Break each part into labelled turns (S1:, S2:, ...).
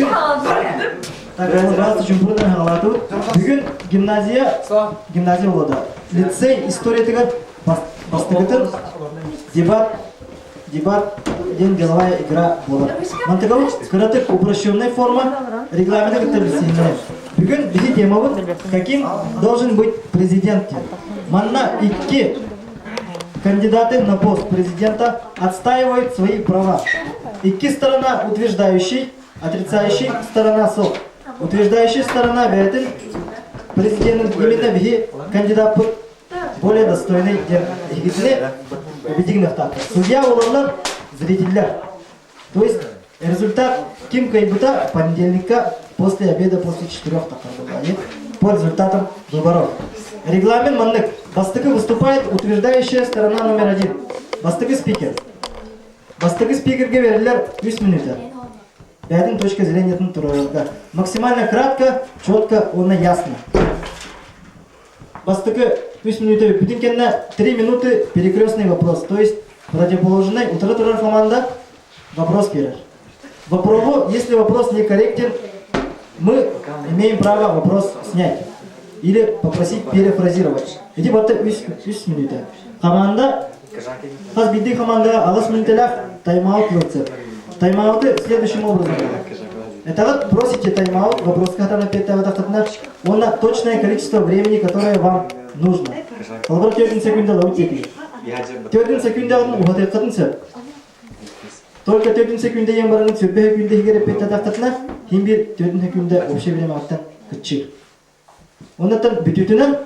S1: Бүгүн Так, пожалуйста, чумпурдан хаалаатыбыт. Бүгүн гимназия гимназия болода. Лицей историятыгар бастакытын дебат дебат диэн деловая игра буолар. Мантыгабыт кыратык упрощенная форма регламента кытта билсиһиннэрэр. Бүгүн биһи темабыт «Каким должен быть президент?» диэн. Манна икки кандидаты на пост президента отстаивают свои права. Икки сторона утверждающий, отрицающий сторона суох. Утверждающая сторона бэйэтин президентин именно биһи кандидаппыт более достойный диэн иһигитини убедигнахтаахтар. Судья буолаллар зрителлэр. То есть результат ким кыайбыта понедельникка после обеда после четырех по результатам выборов. Регламент маннык. Бастакы выступает утверждающая сторона номер один. Бастакы спикер. Бастакы спикерге берилэр 3 минута. Бэйэтин точка зрениятын туруорарга. Максимально кратко, четко, уонна ясно. Бастакы 3 минута бүтүн кэннэ 3 минуты перекрестный вопрос. То есть противоположный утары турар команда вопрос берер. Вопросу, если вопрос некорректен, мы имеем право вопрос снять или попросить перефразировать. Ити барыта 3 минута. Команда, хас биирдии команда аҕыс мүнүүтэлээх тайм-аут ылыахсыт. Тайм-ауты следующим образом. Это вот просите тайм-аут, вопрос хатан опять он точное количество времени, которое вам нужно. Холобур 4 секунда ловить етиги. 4 секунда уһатыаххытын сөп. Только 4 секунда ең барыңын 20 секунда иһигэр эппиэттэтаххытына, хин бир 4 секунда общее время аттан кыччыыр. Оннуттан бүтүүтүнэн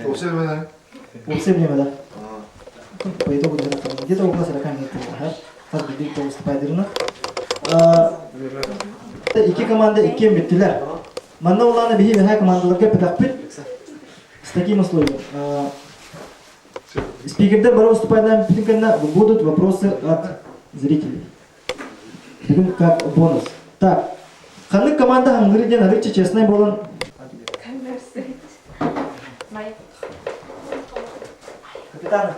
S2: Общее время.
S1: Общее время, да. По итогу где-то около 40 минут. Хас биирдии выступает Икки команда иккиэн бүттүлэр. Манна улаана биһи бэһэ командаларга эппэтэхпит с таким условием. Спикердер бары выступает бүтүн будут вопросы от зрителей. Бүгүн как бонус. Так, ханнык команда хаҥныыр диэн арыычча честнай буолан Капитан.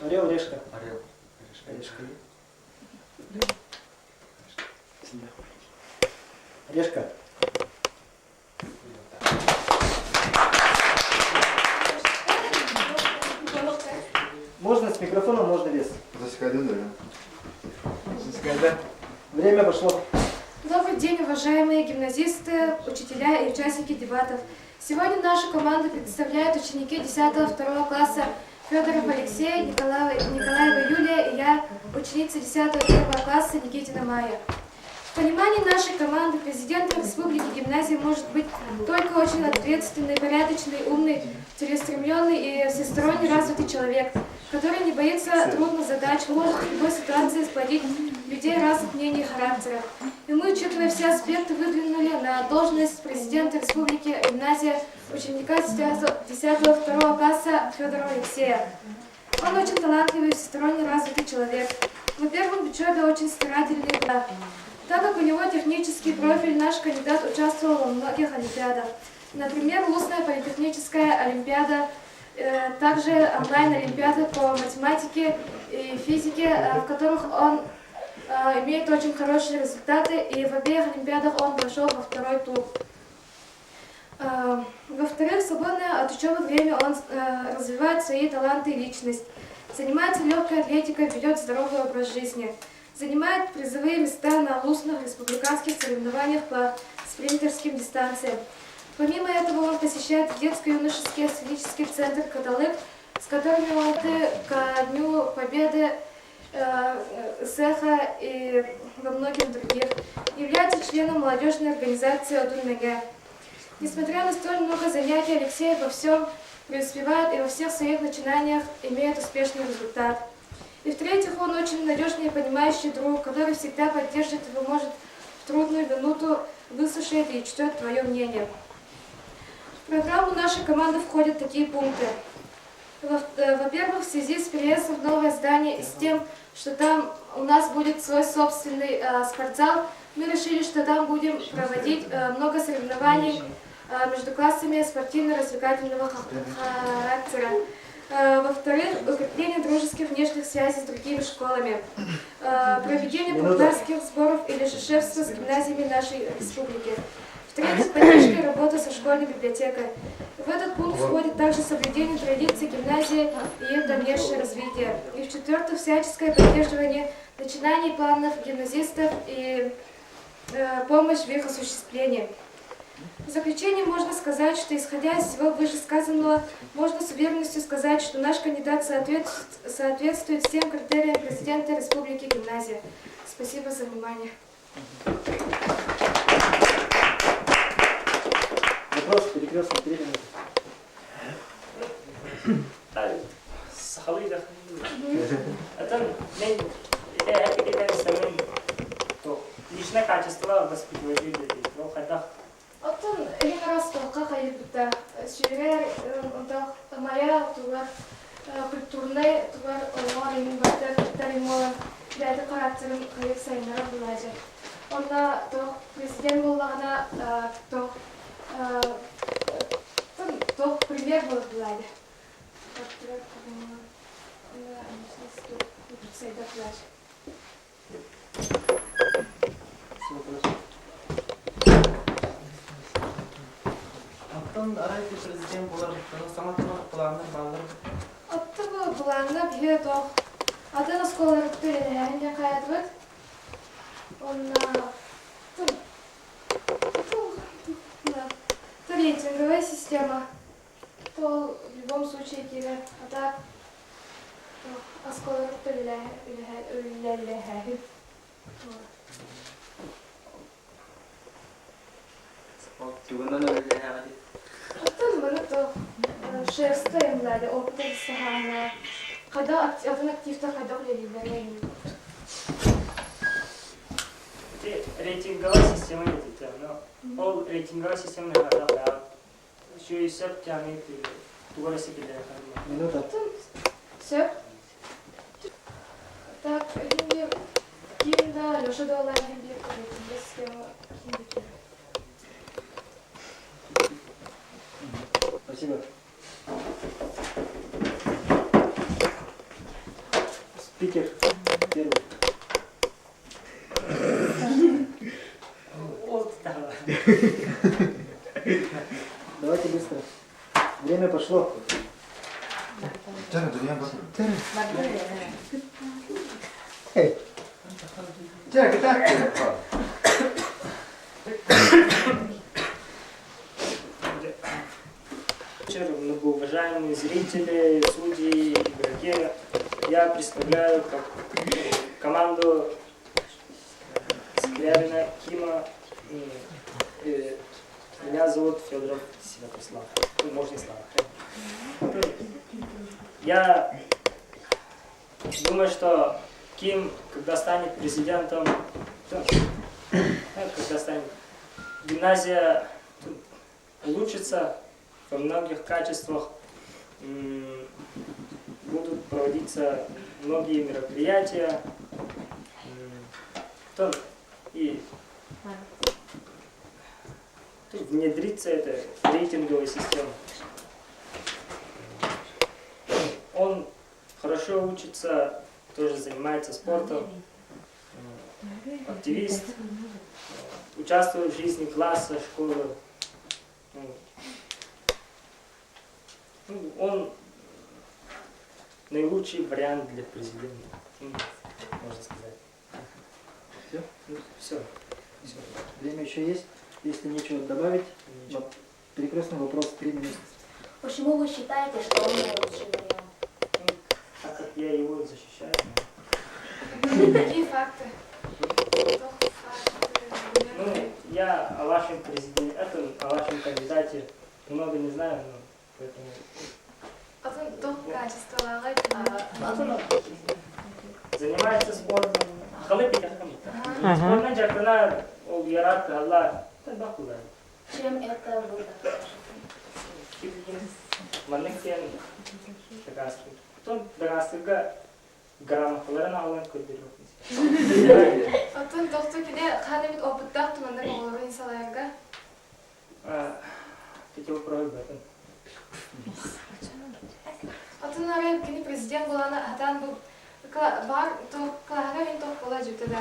S1: Орел, решка.
S2: Орел.
S1: Решка. Решка. Можно с микрофоном, можно без.
S2: Засекай, да?
S1: Засекай, да. Время пошло.
S3: Добрый день, уважаемые гимназисты, учителя и участники дебатов. Сегодня нашу команду представляют ученики 10-2 класса Федоров Алексей, Николаева, Николаева Юлия и я, ученица 10-1 класса Никитина Майя. В понимании нашей команды президентом Республики Гимназии может быть только очень ответственный, порядочный, умный, целеустремленный и всесторонне развитый человек, который не боится трудных задач, может в любой ситуации сплотить людей разных мнений и характеров. И мы, учитывая все аспекты, выдвинули на должность президента Республики Гимназия ученика 10-2 класса Федорова Алексея. Он очень талантливый, всесторонне развитый человек. Во-первых, в учебе очень старательный. Так как у него технический профиль, наш кандидат участвовал во многих олимпиадах. Например, устная политехническая олимпиада, также онлайн-олимпиады по математике и физике, в которых он имеет очень хорошие результаты, и в обеих олимпиадах он прошел во второй тур. Во-вторых, в свободное от учебы время он развивает свои таланты и личность, занимается легкой атлетикой, ведет здоровый образ жизни, занимает призовые места на улусных республиканских соревнованиях по спринтерским дистанциям. Помимо этого он посещает детско-юношеский сценический центр «Каталык», с которыми он ко Дню Победы Сеха и во многих других. Является членом молодежной организации «Одун Несмотря на столь много занятий, Алексей во всем преуспевает и во всех своих начинаниях имеет успешный результат. И в-третьих, он очень надежный и понимающий друг, который всегда поддержит и поможет в трудную минуту, выслушает и учтет твое мнение. В программу нашей команды входят такие пункты. Во-первых, в связи с переездом в новое здание и с тем, что там у нас будет свой собственный спортзал, мы решили, что там будем проводить много соревнований между классами спортивно-развлекательного характера. Во-вторых, укрепление дружеских внешних связей с другими школами, проведение партнерских сборов или же шефства с гимназиями нашей республики. В-третьих, поддержка работы со школьной библиотекой. В этот пункт входит также соблюдение традиций гимназии и их дальнейшее развитие. И в-четвертых, всяческое поддерживание начинаний планов гимназистов и помощь в их осуществлении. В заключение можно сказать, что исходя из всего вышесказанного, можно с уверенностью сказать, что наш кандидат соответствует всем критериям президента Республики Гимназия. Спасибо за внимание.
S1: Вопрос перекрестный, 3 минуты.
S4: Сахалыы да. Это мен это то личное качество воспитывать детей. Ну, хайдах
S3: Оттон Элина Ростовка хайырбыта сүүрэр онтох моя тугар культурнай тугар олоҕор иһин барта кыттар имолан бэйэтэ характерын хайыр сайыннарар булаажа. Онно туох президент буоллаҕына туох туох пример буолар булаады. Сайдар булаажа.
S1: Вопрос.
S5: Оттон арай президент буолар саҥа планнар бааллар.
S3: Отто бу былааҥҥа биһиги туох атын оскуолаларбыт үлэлэһэрин диэн хайаатыбыт. Онно то рейтинговая система. То в любом случае киирэр. А так оскуолаларбыт үлэлэһэһин.
S5: Тугунан үлэлэһэҕит?
S3: Оттон маны туох шефство эмлээди опыта саһаана хайдах атын активтар хайдах үлэлииллэрэ
S4: Ити рейтинговая система диэтэ. Но ол рейтинговая система хайдах Сүйсеп тяны тугара сикилер.
S1: Минута.
S3: Сөп. Так, енді ким да Леша да олар bir рейтинговая система ким
S1: Спасибо. Спикер первый.
S4: Ол да.
S1: Давайте быстро. Время пошло.
S2: Тәрі, дүние бар.
S1: Эй,
S2: Тәрі, так.
S4: Вечер, многоуважаемые зрители, судьи, игроки. Я представляю как команду Скрябина Кима. Меня зовут Федоров Святослав. Ну, можно и Слава. Я думаю, что Ким, когда станет президентом, то, когда станет гимназия улучшится во многих качествах, будут проводиться многие мероприятия, то и то есть внедрится эта рейтинговая система. Он хорошо учится, тоже занимается спортом, активист, участвует в жизни класса, школы. Ну, он наилучший вариант для президента, можно сказать.
S1: Все?
S4: Ну, все. Все.
S1: Время еще есть. Если нечего добавить,
S4: Ничего.
S1: перекрестный вопрос 3 минуты.
S6: Почему вы считаете, что он наилучший вариант?
S4: Ну, так как я его защищаю.
S3: Какие факты? Факты?
S4: Ну, я о вашем президенте, это, о вашем кандидате много не знаю, но поэтому...
S3: Атын туох качестволааҕый?
S4: Занимается спортом. Халы Спортынан дьарыктанар, ол ярар, кыһаллар. Бакулар.
S6: Чем это вы докажете?
S4: Маннык диэн дакаастыыр. Потом дакаастыырга грамоталарын аҕалан көрдөрүөх.
S3: Оттон тохто кини хаһан эмит опыттаах туманнык оҕолорун салайарга?
S4: Эти вопросы в этом.
S3: Атын Отун арай кини президент буолан хатаан бу бар туох кылааһыгар мин туох буола дьүтэ да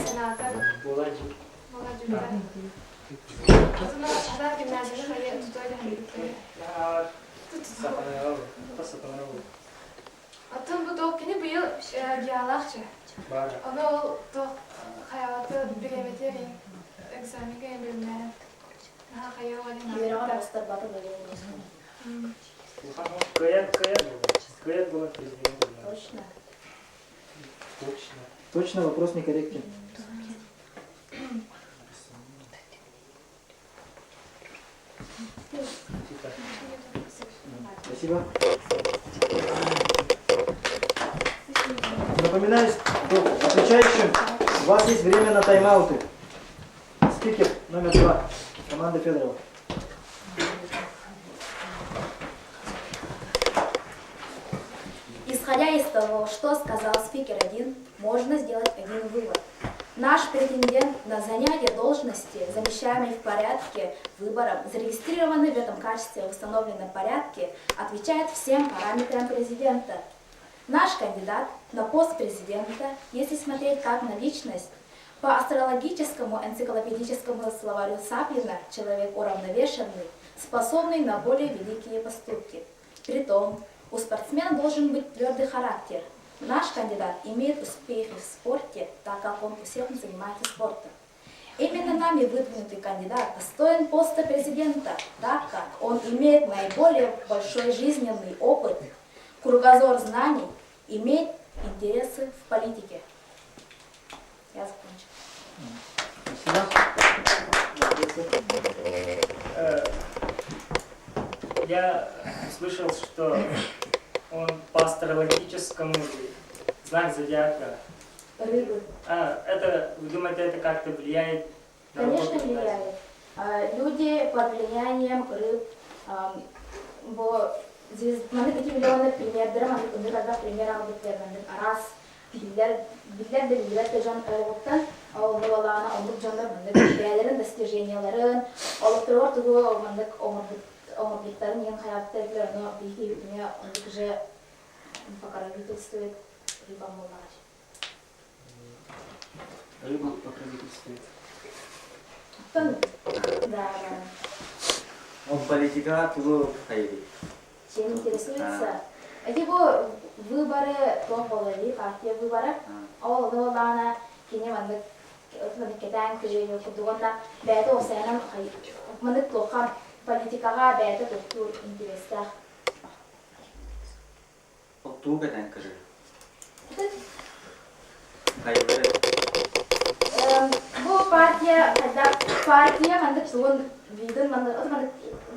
S3: сенатор
S4: Буола дьи.
S3: буола дьүтэ. Отун хатаан гимназияны хайа тутой да
S4: Сатанаҕа бу. Сатанаҕа бу.
S3: Оттон бу туох кини быйыл геалаахчы.
S4: Баар.
S3: Ону ол туох хайаҕаты бириэмэтигэр экзамеҥҥа эмбилиннээн наһаа хайа
S6: Үөрэҕэр оҕустарбата буолуо.
S4: Кыайар, кыайар буолар. Кыайар буолар президент буолар.
S6: Точно.
S4: Точно.
S1: Точно вопрос некорректен. Спасибо. Напоминаю, что отвечающим у вас есть время на тайм-ауты. Спикер номер 2. Команда Федорова.
S6: Исходя из того, что сказал спикер один, можно сделать один вывод. Наш претендент на занятие должности, замещаемой в порядке выборов, зарегистрированный в этом качестве в установленном порядке, отвечает всем параметрам президента. Наш кандидат на пост президента, если смотреть как на личность, по астрологическому энциклопедическому словарю Саплина человек уравновешенный, способный на более великие поступки. Притом, у спортсмена должен быть твердый характер. Наш кандидат имеет успехи в спорте, так как он усердно занимается спортом. Именно нами выдвинутый кандидат достоин поста президента, так как он имеет наиболее большой жизненный опыт, кругозор знаний, имеет интересы в политике. Я закончила.
S1: Спасибо.
S4: Я слышал, что он по астрологическому знак зодиака.
S6: Рыбы.
S4: А, это, вы думаете, это как-то влияет на
S6: Конечно,
S4: работу гимназии?
S6: влияет. Люди под влиянием рыб, бо маны ити миллионы примердері, маны ындырарга пример алып бермендик. Арас биллер, биллер да биллер да дьон олоҕуттан, ол буолаана оннук дьоннор маннык бэйэлэрин достиженияларын, олохторугар тугу маннык оҥорбуттарын иһин хайаабыттар ону биһиги эмиэ оннук же покровительствует рыбам буоллаҕа.
S5: Рыбу покровительствует.
S6: Да, да.
S7: Он политика тугу хайыый?
S6: Чем интересуется? Эти бу выборы туох буолар партия выбора. Ол буоллаҕына кини маннык маннык кэтээн көрүө курдугунна бэйэтэ уопсайынан маннык туохха политикаҕа бэйэтэ туохтуур интерестээх.
S7: Ол тугу кэтээн көрөр? Хайыылары?
S6: Бу партия хайдах партия маннык тугун видын маннык маннык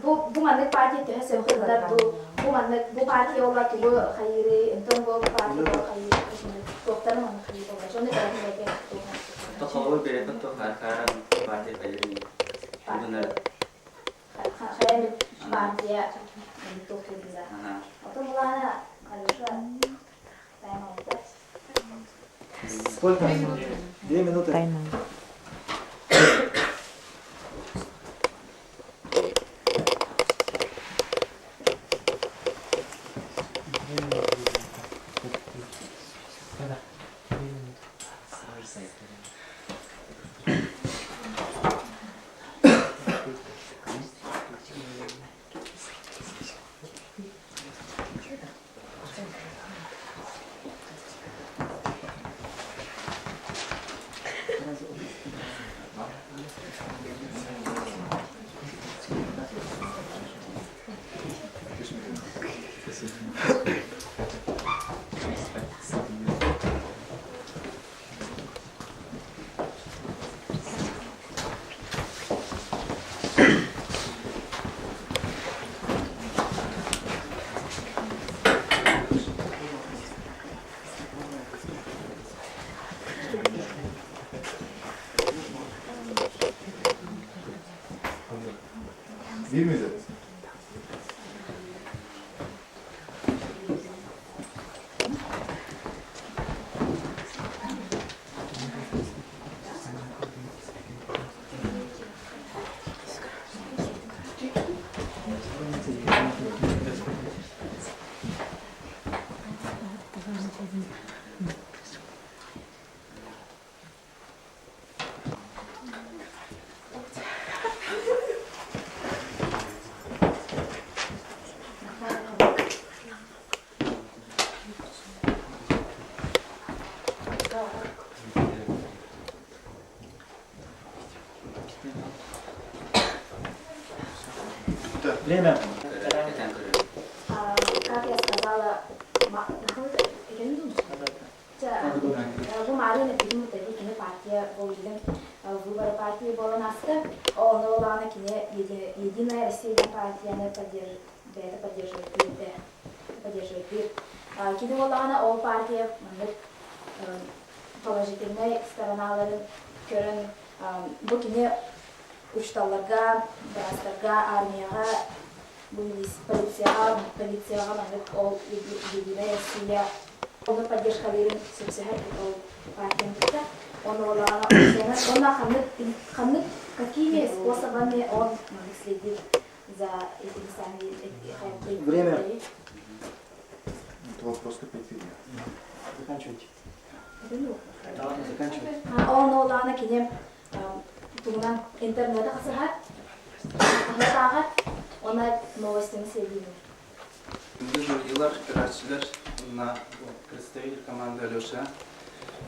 S6: бу маннык партия төһө сөбүлэр дуу бу маннык бу партия ола тугу хайыырый онтон бу партия хайыыр туохтары маннык хайыыр буолла дьону көрөн бэйэтэ
S7: Тохолу беретин тохар харан партия хайыырый. Тугунар.
S6: Хайа партия туохтуурда. Отон булаана Алеша тайм-аутта.
S1: Сколько? 2 минуты.
S8: Тайм-аут.
S5: Да, 2 минуты.
S1: Время.
S6: Как я сказала, бу Марина эппитин бутайбыт кини партия болжиден выборы партии буолан аста. Оны олаана кини Единая Россия партияны бэйэтэ поддерживает поддерживает Кини буоллаҕына ол партия маннык положительнай стороналарын көрөн бу кини учууталларга, быраастарга, армияҕа, полицияҕа, полицияҕа маннык ол Единая Россия ону поддержкалыырын сөпсөһөр ол партияны кытта. Оны олаҕына уонна ханнык ханнык какими способами он маннык следит за этими самыми
S1: Время.
S2: Это вопрос копейки.
S1: Заканчивайте. Заканчивайте.
S6: Ол олаана кини тугунан интернети хасыһар, хаһыат она новостями следит.
S5: Журилар, көрөөччүлэр, на представитель команды Алеша.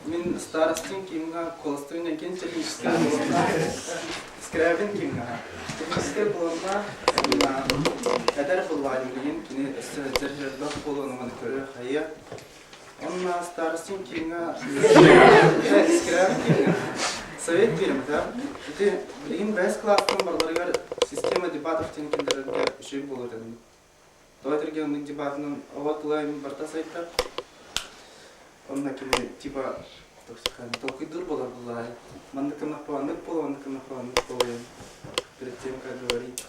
S5: Мин Старостин Кимга, Колостовин Евгений техническая буланна, Скрябин Кимга. Техническая буланна, эдэр буллаайым билигин кини өссө дьэр-дьэрдэх буолуон маны көрө хайа. Онна Старостин Кимга, Скрябин Кимга совет биэрим да. Ити билигин бэс класстан барларыгар система дебатов диэн киллэрэргэ үчүгэй буолуо этэ. Тоҕо этэргэ оннук дебатынан оҕо тыла барыта сайдар. Онно кини типа толкуйдуур буолар буллаҕай. Маннык гыннахпа маннык буолуо, маннык гыннахпа маннык буолуо перед тем, как говорить.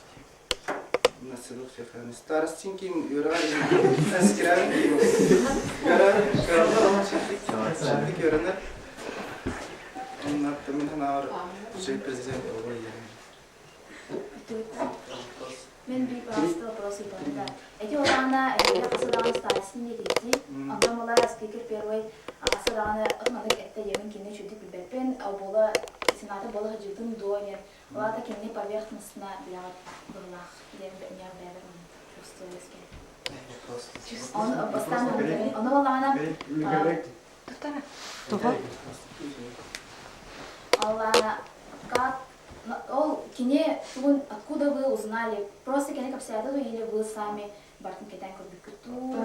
S5: Старостин ким үөрэҕэр скирээбин ким үөрэҕэр онон шантик үөрэнэр. Онно мин санаабар үчүгэй президент буолуо диэн.
S6: Мен биир просто вопрос ыйыталлар. Эти олаана эһиги хаса даҕаны старостин диэтигитий? Онтон була спикер первый хаса даҕаны ытманык этте диэмин кини үчүгдүк билбэппин, буола сената буола сылдьыбытым дуо диэн. Улаата кинини поверхностно билэҕит быһылаах диэн бэйэбэр чувствую Он бастаан ону олаана Аллаана как ол кини тугун откуда вы узнали? Просто кини кэпсээтэ дуу или вы сами бартын кэтээн көрбүккүт дуу?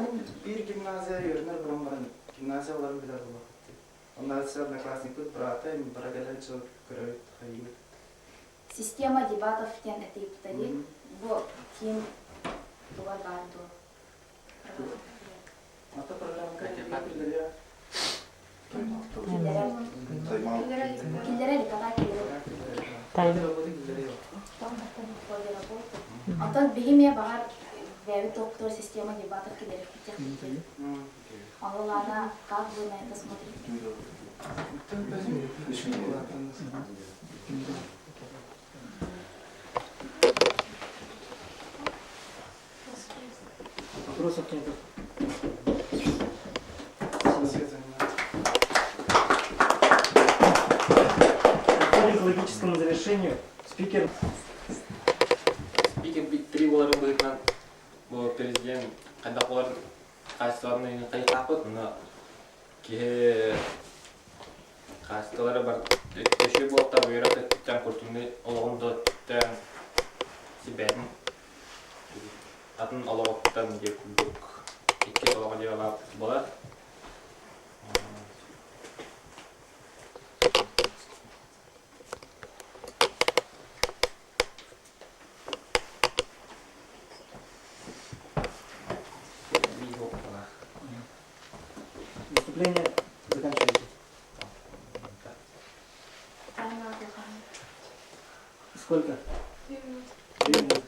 S5: Биир гимназия үөрэнэр баран баран гимназияларын билэр буолуохпут. Онно одноклассникпыт брата бара кэлэн дьыл көрөбүт хайыыбыт.
S6: Система дебатов диэн этииппитэ Бу ким тугар баар дуо?
S5: Ата программа
S6: Киллэрэ Николай киллэрэ. Онтон биһи эмиэ баҕар бэйэбит доктор система дебатов киллэриэхпит диэхпит. Аллана, как вы на это смотрите?
S1: Вопросов нет. Переходим к логическому завершению. Спикер.
S7: Спикер три буоларын быһыытынан бу президент хайдах буолар хаачыстыбаларын хайыхтаахпыт, но киһи хаачыстыбалара бар өшө буолта үөрэх өттүттэн культурный олоҕун да өттүттэн сибээтин атын олоҕуттан диэ курдук икки олоҕо дьыала буолар.
S1: Выступление заканчивается. Сколько?
S3: 2 минуты.
S1: 2 минуты.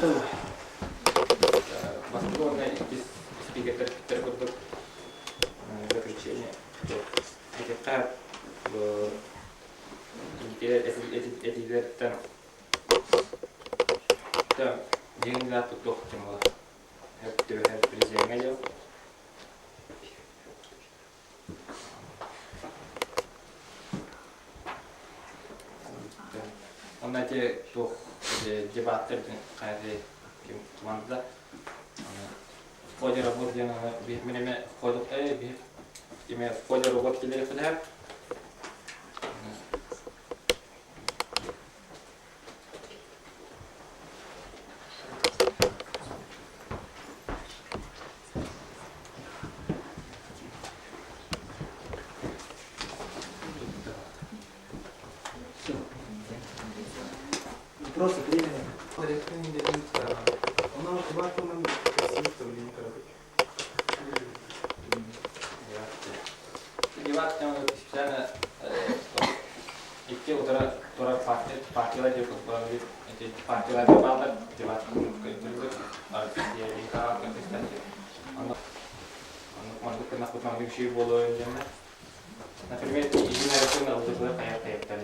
S1: Готовы.
S7: Бастакы уонна иккис спикердэр питтэр курдук заключение. Этиххэ этиилэртэн дьиҥнээх туох тема түбэһэр президеҥҥэ дьыл. Онно ити туох дебаттар хайа ким команда в ходе работы диэн мин эмэ в ходе эме в ходе работы килиэхпин
S1: Вопросы времени.
S7: Специально икки утара турар партиялар диэн партиялар бааллар дебат Например, Единая Россия ЛДПР хайа хайыптар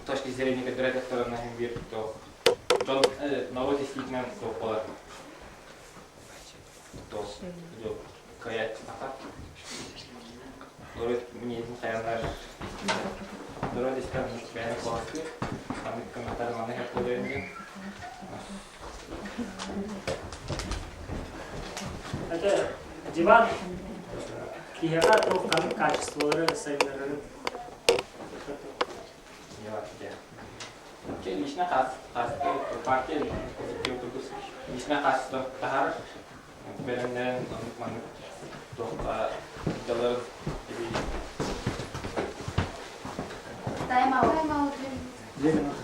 S7: Точки зрения көрдөрө биир туох дьон норуот истиитинэн туох буолар туох кыайааччытаха норуот мнениетин хайаннар норуот истэн бэйэни куоластыыр маннык гыннатар маннык эппиэлэрин диэн.
S4: Это диван киһиэхэ туох ханнык качестволары сайыннарарын.
S7: Лично партия лично качество таһаар бэлэмнэрин оннук маннык туохха дьалларын.
S6: Тайм-аут.
S3: Тайм-аут.
S1: 2 минуты.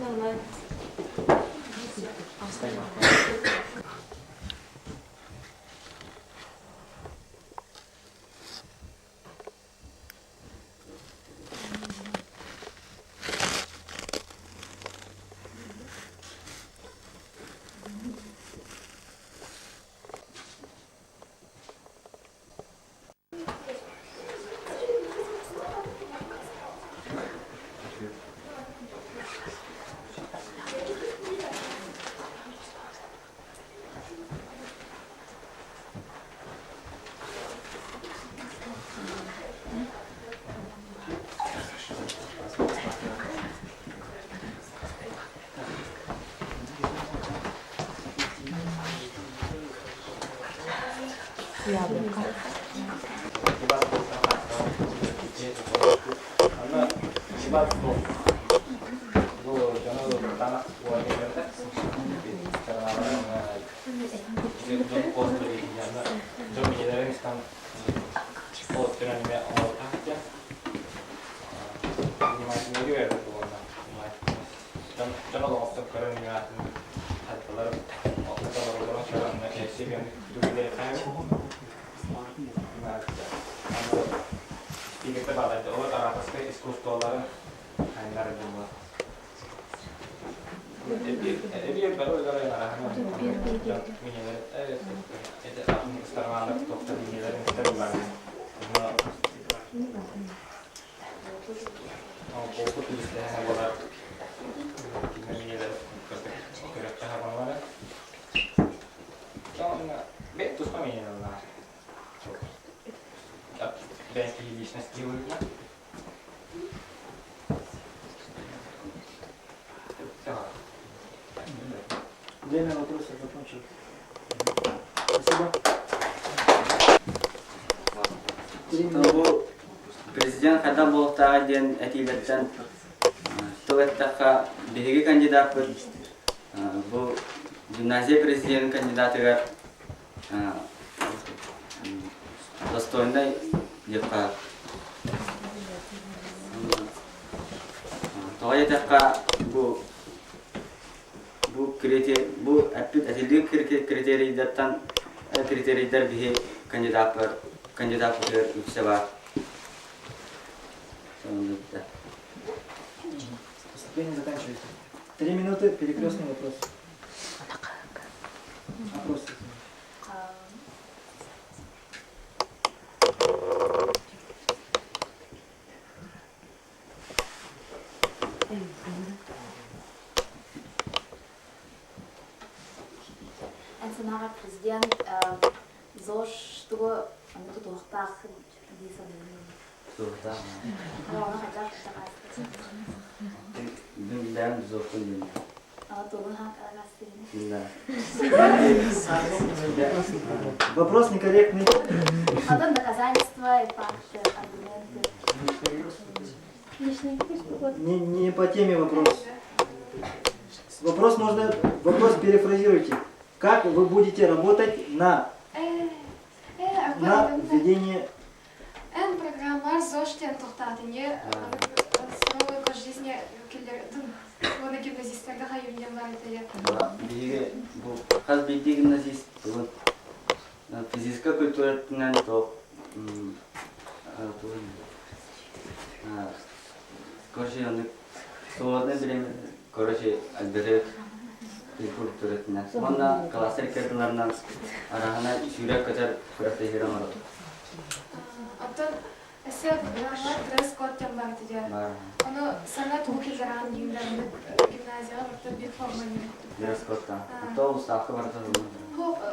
S3: Онлайн.
S7: Дебат бу дьону танах дьон ийэлэрин истэн ол өттүнэн эмиэ оҥоруохтаах внимательный буолла дьон олоҕуттан көрөн атын хатталар олорон көрөн спикерде баалайды олор ораторскай искусстволарын хайнар буолла эбиэр бары өлөрөн араһын дьон минелер атын тоқтар минелерин Опыт үлүстэһэ буолар минелер көрөттөһө болар бэт туспа минелер бэйки личность диылына.
S1: Время вопросов закончилось. Спасибо.
S8: Бу президент хайдах буолуохтааҕа диэн этиилэртэн тыл эттэххэ, биһиги кандидаппыт бу гимназия президенин кандидатыгар достойнай диэххэ. Тоҕо диэтэххэ, бу бу бу эппит этиллии критерийдэртэн критерийдэр биһи кандидаппар кандидаппытыгар үксэ баар.
S1: Время заканчивается. 3 минуты, перекрестный вопрос. Опрос. Извините.
S6: Эн санааҕар президент ЗОЖ тугу аны тутуохтаах дии саныыгын?
S8: Тутуохтаах.
S6: Ону хайдах дакаастыыр?
S8: Мин бэйэм ЗОЖпун диэн.
S6: Тугун дакаастыыгын?
S8: Да.
S1: Вопрос некорректный.
S6: Потом доказательства и факты, аргументы.
S1: Не по теме вопрос. Вопрос можно, вопрос перефразируйте. Как вы будете работать на введение
S3: Эн программар ЗОЖ диэн тохтаатыне здоровый образ жизни киллер уонна гимназистарга хайыынньан бар этэ.
S8: Биһиги бу хас биирдии гимназист тугун физическай культуратынан туох тугун короче оннук свободное время короче альберт культуратынан уонна класстар иккардыларынан араһына сүүрэр-көтөр күрэхтэһиилэр оҥоробут.
S3: Оттон өссө программар дресс-код диэн бар этэ. Ону саҥа тугу киллэрэҕин гимназияҕа барыта биир форма
S8: Дресс-код То уставка барыта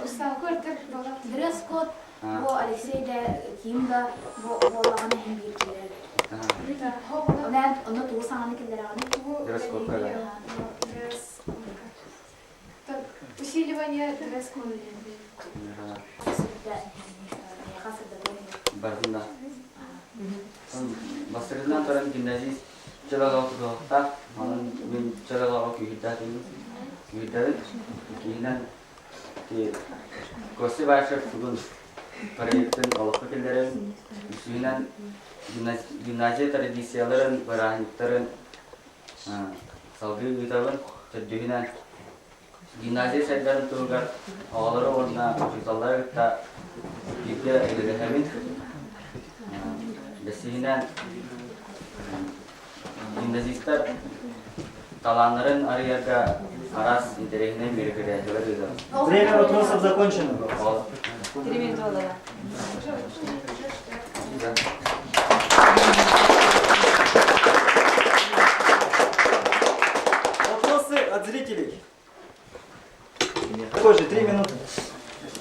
S3: Уставка барыта буолар.
S6: Дресс-код бу Алексей да ким да бу буоллаҕына иһин биир киллэрэр. Онон онно тугу саҥаны киллэрэҕиний?
S8: Дресс-кодка
S3: Дресс Усиливание дресс-кода диэн.
S8: Барытын да. Бастакытынан туран гимназист чөл олоҕу тутуһуохтаах. Онон мин чөл олоҕу күүһүрдээтим. Күүһүрдэбин. Иккиһинэн Костя Башев тугун проектын олоххо киллэрэн, үсүһүнэн гимназия традицияларын, бырааһынньыктарын салгыы ыытабын. Төрдүһүнэн гимназия сайдарын туһугар оҕолору уонна учууталлары кытта бииргэ үлэлэһэбин. Бэсиһинэн гимназистар талааннарын арыйарга араас интэриэһинэй мероприятиелар ыытабын.
S1: Время вопросов закончено.
S9: 3 минуты было.
S8: Да.
S1: Вопросы от зрителей. Такой же, 3 минуты.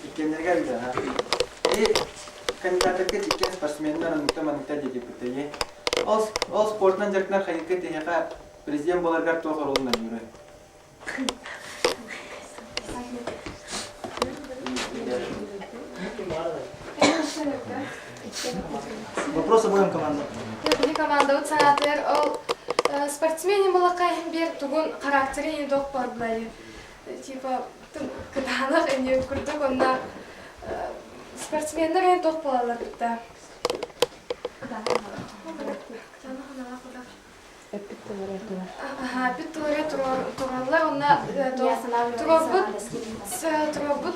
S5: Иккиэннэригэр да. И кандидаттарга иккиэн спортсменнар оннукта маныкта диэбиппит Ол ол спортынан дьарыктанар хайыкка тиһэхэ президент буоларгар туох оруолун оонньууруй?
S1: Вопрос обоим командам.
S3: Били командабыт санаатыгар ол спортсмен буоллахха биир тугун характерын туох буолар типа кытаанах эмиэ курдук онно спортсменнар туох буолаллар кытта Эппит тыллары тураллар, онно туруорбут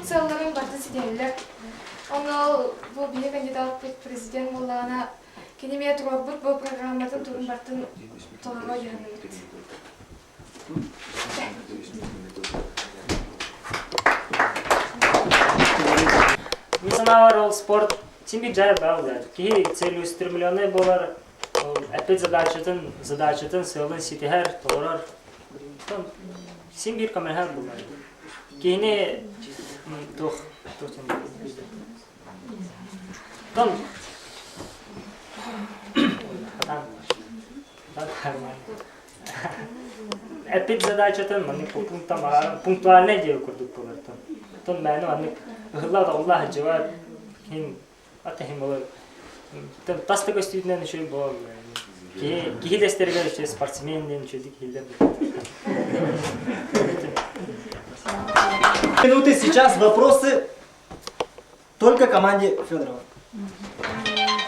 S3: сыалларын барытын ситиһэллэр. Онно бу биһи кандидаппыт президент буоллаҕына, кини эмиэ туруорбут бу программатын тугун барытын толоро дьаһанныбыт.
S4: Мин санаабар ол спорт син биир дьайар баар Киһи целеустремленный буолар, ол эппит задачатын, сыалын ситиһэр, толорор. Син биир көмөлөһөр буолар. Киһини туох туох Тон хатан эппит задачатын маннык по пунктам пунктуальнай диэри курдук буолар тон мээнэ маннык ыһылла тоҕулла сылдьыбат ким ата иһин буолар тас да көстүүтүнэн үчүгэй буолар киһи киһи дэстэригэр үчүгэй спортсмен диэн үчүгэйдик иһиллэр.
S1: Минуты сейчас вопросы только команде Федорова.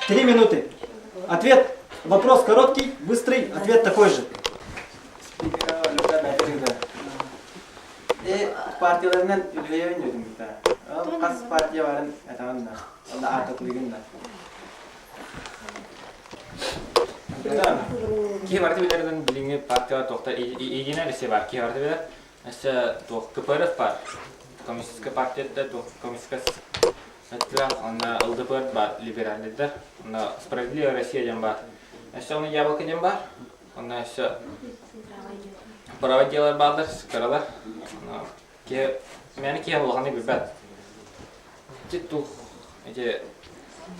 S1: 3 минуты. Ответ. Вопрос короткий, быстрый, ответ такой же.
S5: Спикера Люка Бәтирда. И партияларынан үлһэйэбин дьүдүм Ол хас партия барын этаҕын да. Онно аатаклыгын да.
S7: Киһи барыта билэринэн билиҥҥи партия туохта Единая Россия бар киһи барыта билэр. Өссө туох КПРФ бар. Коммунистическая партия да туох коммунистическая өттүлээх, онно ЛДПР бар либеральныйдар, онно Справедливая Россия диэн бар. Өссө онно Яблоко диэн бар. Онно өссө право делар бааллар, кыралар. Киһи мээнэ киһи улаханнык билбэт. Ити тух ити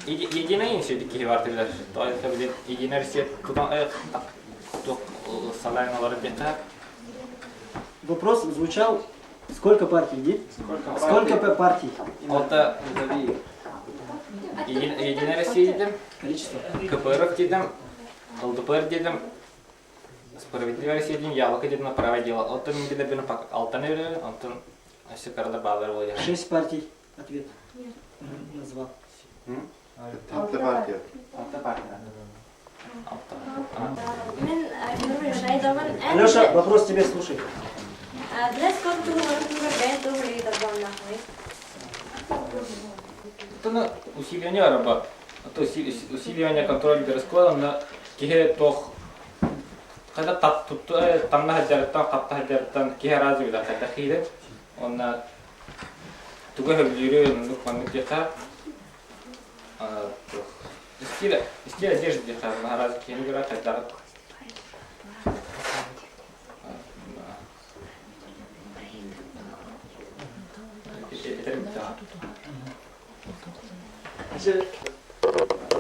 S7: единая инсүйдик киһи бар билэр. Тоҕо билин Единая Россия тутан туох салайын олорор диэххэ.
S1: Вопрос звучал, сколько партий, нет? Сколько партий?
S7: Алта Единая Россия дедим,
S1: Количество.
S7: КПРФ дедим, ЛДПР дедим, Справедливая Россия диэн яблоко диэн правое дело. Оттон мин билэрбин алтан өрө, онтон өссө кыралар баалар буолуо.
S1: Шесть партий. Ответ. Назвал.
S2: Алта партия.
S7: Алта партия. Алта.
S10: Мен
S1: Алеша, вопрос тебе, слушай.
S10: Дресс-код туһунан туһугар бэйэн туһу үлэлии
S7: Оттон усиление араба. То усиливание контроля дресс-кода на киһи туох Хата тамна сылдьарыттан, хапта сылдьарыттан киһи араас билэр хайдах киирэр. Уонна тугу сөбүлүүрү оннук маннык диэххэ стиль стиль одежды диэххэ араас киһини көрөр хайдах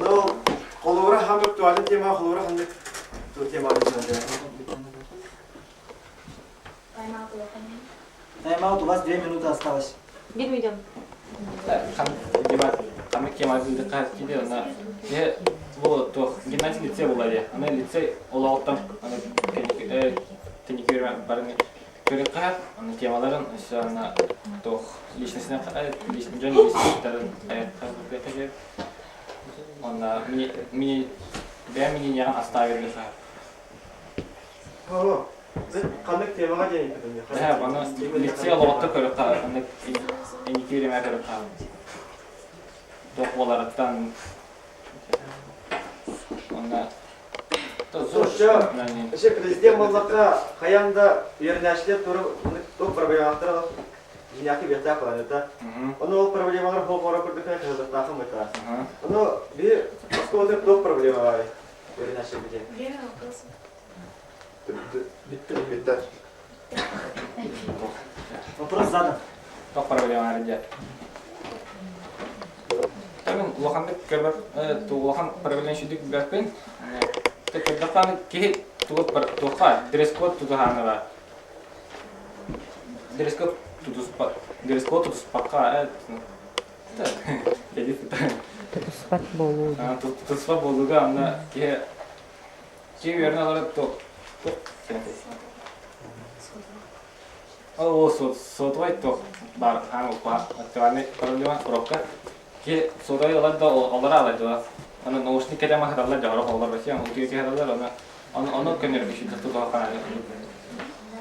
S2: Ну, холура хам актуальный тема, холура ханнык тема
S1: Тайм-аут, у вас 2 минуты осталось.
S9: Бир миллион.
S7: Ханнык тема киде она бу туох гимназия лицей буолар дии. Аны лицей олоҕуттан аны кэнники барын көрүөххэ аны темаларын өссө аны туох личностьны дьон личностьтарын айахха Онно мини бэйэм мнениеҕын оставили
S2: Ханнык темаҕа диэн
S7: Ээ, аны лицей олоҕутта көрүөххэ ханнык инники бириэмэ көрүөххэ туох буоларыттан онно
S2: Еще президент буоллахха хайаан да үөрэнээччилэр туох проблемалар дьиҥнээхтик билиэхтээх планета. Ону ол проблемалар хоһоро курдук кыһыллыктаахын быта. Ону биир оскуолата туох проблема бар үөрэнээччилэрбитин?
S3: Время вопросов.
S2: Бүттэ.
S1: Вопрос задан.
S7: Туох проблема диye. Мен улаханнык көрбөт улахан проблема сүдүк билбэппин. Көрдөххө киһи туохха дресс-код тутуһаанара дресс-код тутуспат дресс-код тутуспакка
S11: Тутуспат буолуу.
S7: Тутуспат буолууга анна киһи киһи үөрэнэ олорор туох Ол сотовай туох бар хаан актуальный проблема урокка ки сотовай ылар да олор алар Аны наушник кэтэ маһыраллар дьоҕоро олор Россия утуйа кэһэрэллэр оны оны ону көннөрү күшү тутуха хааны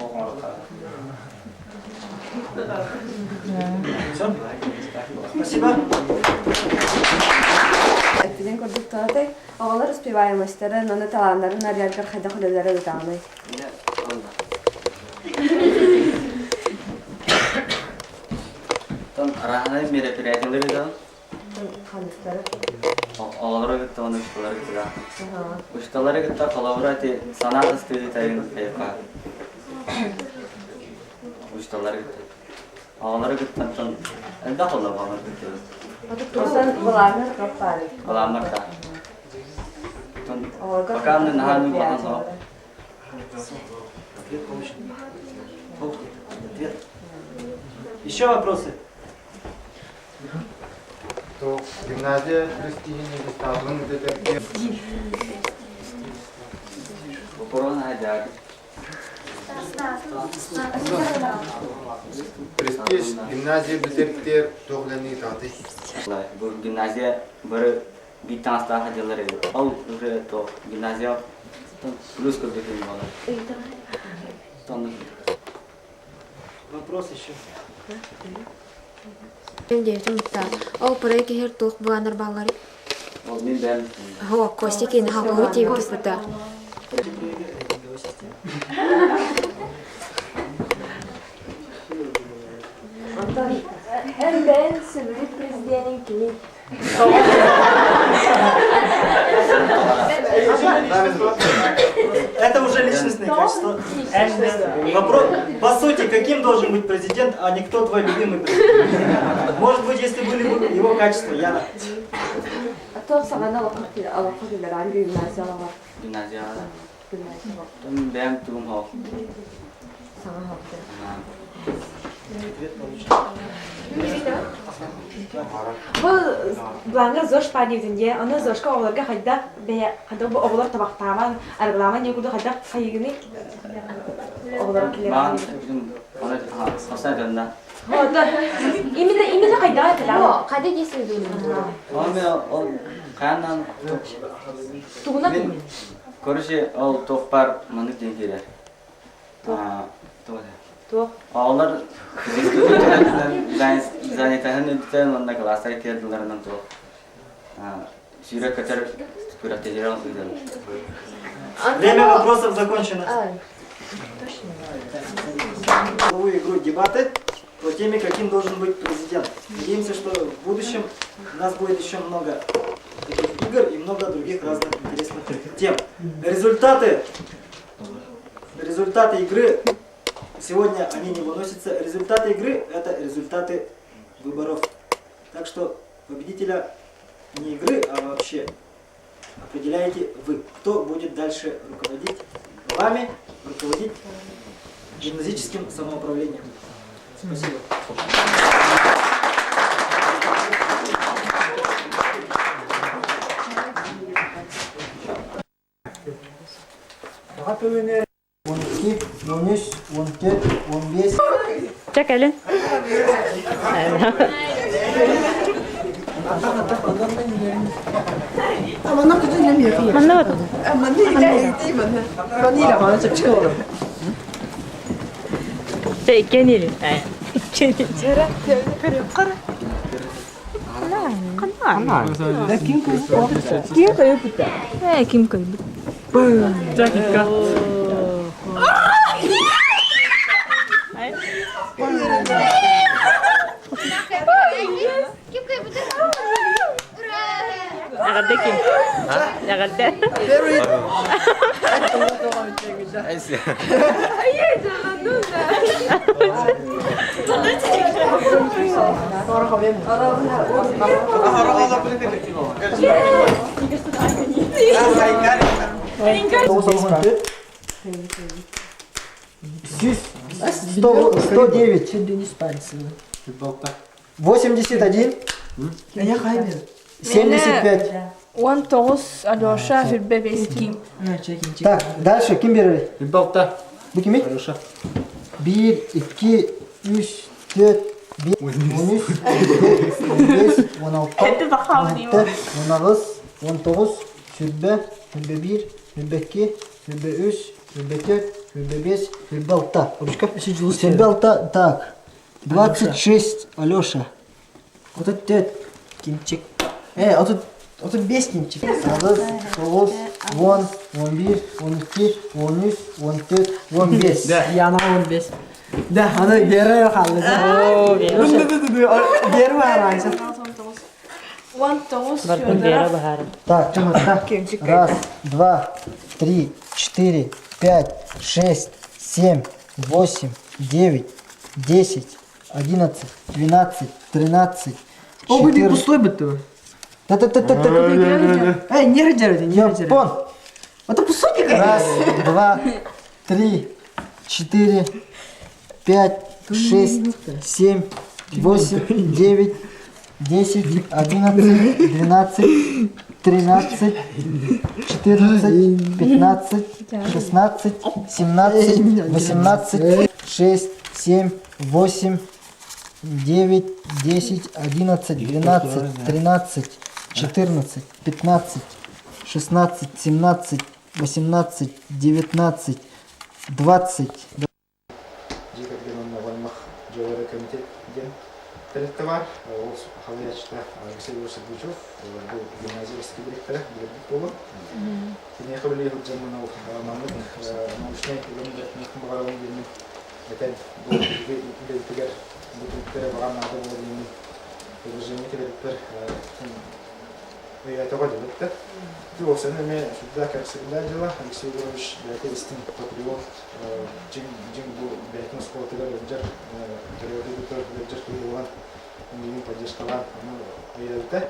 S7: ол оҥорохха.
S1: Все? Спасибо.
S12: Эппитин курдук туһатай, оҕолор успеваемостарын, уонна талааннарын арыйаргар хайдах үлэлэри ыытаҕыный?
S8: Тон арааһынай мероприятиялар ыытабын.
S12: Ханныктары?
S8: Оҕолору кытта уонна учууталлары кытта. Учууталлары кытта холобура ити санаа тастыытайын хайыха. Учууталлары кытта. Оҕолору кытта тон элбэх олор оҕолору кытта.
S12: Тусан былааннар каппаары.
S8: Былааннар да. Тон пока наһаа улахан соҕо.
S1: Ответ получен. Ответ. Еще вопросы?
S2: То гимназия престижный статуын өтөтөргө
S8: Корона хайдаар.
S2: Престиж гимназия бүтэртер туох үлэни ыытаҕытый?
S8: Бу гимназия бары биир таҥастаах дьыллар эбит. Ол уже то гимназия плюс курдук буолар. Тонну.
S1: Вопрос еще.
S3: Девятым Ол проект иһэр туох былааннар баалларый?
S8: Ол мин бэйэм
S10: О, Костя кини хаҥкуһу тиэбит туппута.
S12: Онтон эн бэйэн сөбүлүүр президениҥ кимий?
S1: Это уже личностные качества. Вопрос, по сути, каким должен быть президент, а не кто твой любимый президент? Может быть, если были бы его качества, Яна.
S12: А то саҥаны олоххо киллэрэн гимназиялаҕар.
S8: Гимназияҕа. Бэйэм тугум хоох.
S12: Саҥа хоох.
S9: Бу былааҥҥа ЗОЖ диэбитин дии, ону ЗОЖка оҕолорго хайдах бэйэ хайдах бу оҕолор табахтааман, арыгылааман диэн курдук хайдах хайыгыный оҕолор
S8: Маан
S9: килэрин
S8: оны хасан дьонна.
S9: Именно именно хайдах этилэр?
S10: Хайда дейсің
S8: Ол мен ол хаанан
S9: Тугунан
S8: Мин короче ол туох бар маннык диэн киирэр.
S9: Туох?
S8: Оҕолор занятаһын үрдүтэн уонна кылаастар киирдилэринэн туох сүүрэ-көтөр күрэхтэһиилэр ыыталлар.
S1: Время вопросов закончено. Новую игру «Дебаты» по теме «Каким должен быть президент». Надеемся, что в будущем у нас будет еще много таких игр и много других разных интересных тем. Результаты, результаты игры сегодня они не выносятся. Результаты игры – это результаты выборов. Так что победителя не игры, а вообще определяете вы, кто будет дальше руководить вами, руководить гимназическим самоуправлением. Спасибо.
S13: Саха тылыны 12, 13, 14, 15.
S11: Чэ кэлин. Манна вот. Чэ иккиэн
S13: Ким Ким көйбүт?
S11: Э, ким көйбүт?
S7: Чакика.
S3: Ким көйбүт?
S11: Эҕэрдэ ким? Эҕэрдэ.
S1: Сүүс 109. 81. 75.
S14: 19 Алеша 25 ким.
S1: Так, дальше ким берер?
S7: Балта.
S1: Бу кимий?
S7: Алеша.
S1: 1, 2, 3, 4, 5, 13, 14, 15, 16, 18, 19, 20, 21, 22, 23, 24, 25, 26. Ручка. 26, так. 26, Алеша.
S13: 34 кимчик. 35 кимчик.
S1: 8, 9, 10, 11, 12, 13, 14, 15.
S13: Да, Яна 15. Да, аны Вера қалды. Вера бар
S14: 19
S11: Барбын Вера баһаар.
S1: Так, раз, два, три, четыре, пять, шесть, семь, восемь, девять, 10, 11, 12, 13,
S13: О, bu
S1: 14.
S13: пустой бітті.
S1: Та-та-та-та-та.
S13: Эй, не раджарите, не раджарите.
S1: Япон.
S13: Это пустой
S1: Раз, два, три, четыре, пять, шесть, семь, восемь, девять, 10, 11, 12, 13, 14, 15, 16, 17, 18, 6, 7, 8, 9, 10, 11, 12, 13, 14, 15, 16, 17, 18, 19, 20.
S15: Дьиэ кэргэн уонна оҕо аймах дьыалалара комитет диэн. тэрилтэ баар. Ол халыйааччыта Алексей Егорович Сергучев, бу гимназия бастакы директора, билэрбит буолуо. Киниэхэ үлэлии сылдьаммын ол маннык научнай үлэм бэртиниэхпин баҕарабын диэммин этэн, бу биһиги үлэбитигэр бу түмүктэрэ баҕар наада буолуо диэммин предложение кэлэрбиппэр өйөөтөҕө дьалыктар. Ити уопсайынан эмиэ сүрдээх кэрэхсэбиллээх дьыала. Алексей Егорович бэйэтэ истиҥ патриот, дьиҥ дьиҥ бу бэйэтин оскуолатыгар ыалдьар, төрөөбүт ыалдьар киһи буолан миигин поддержкалаан ону өйөөбүтэ.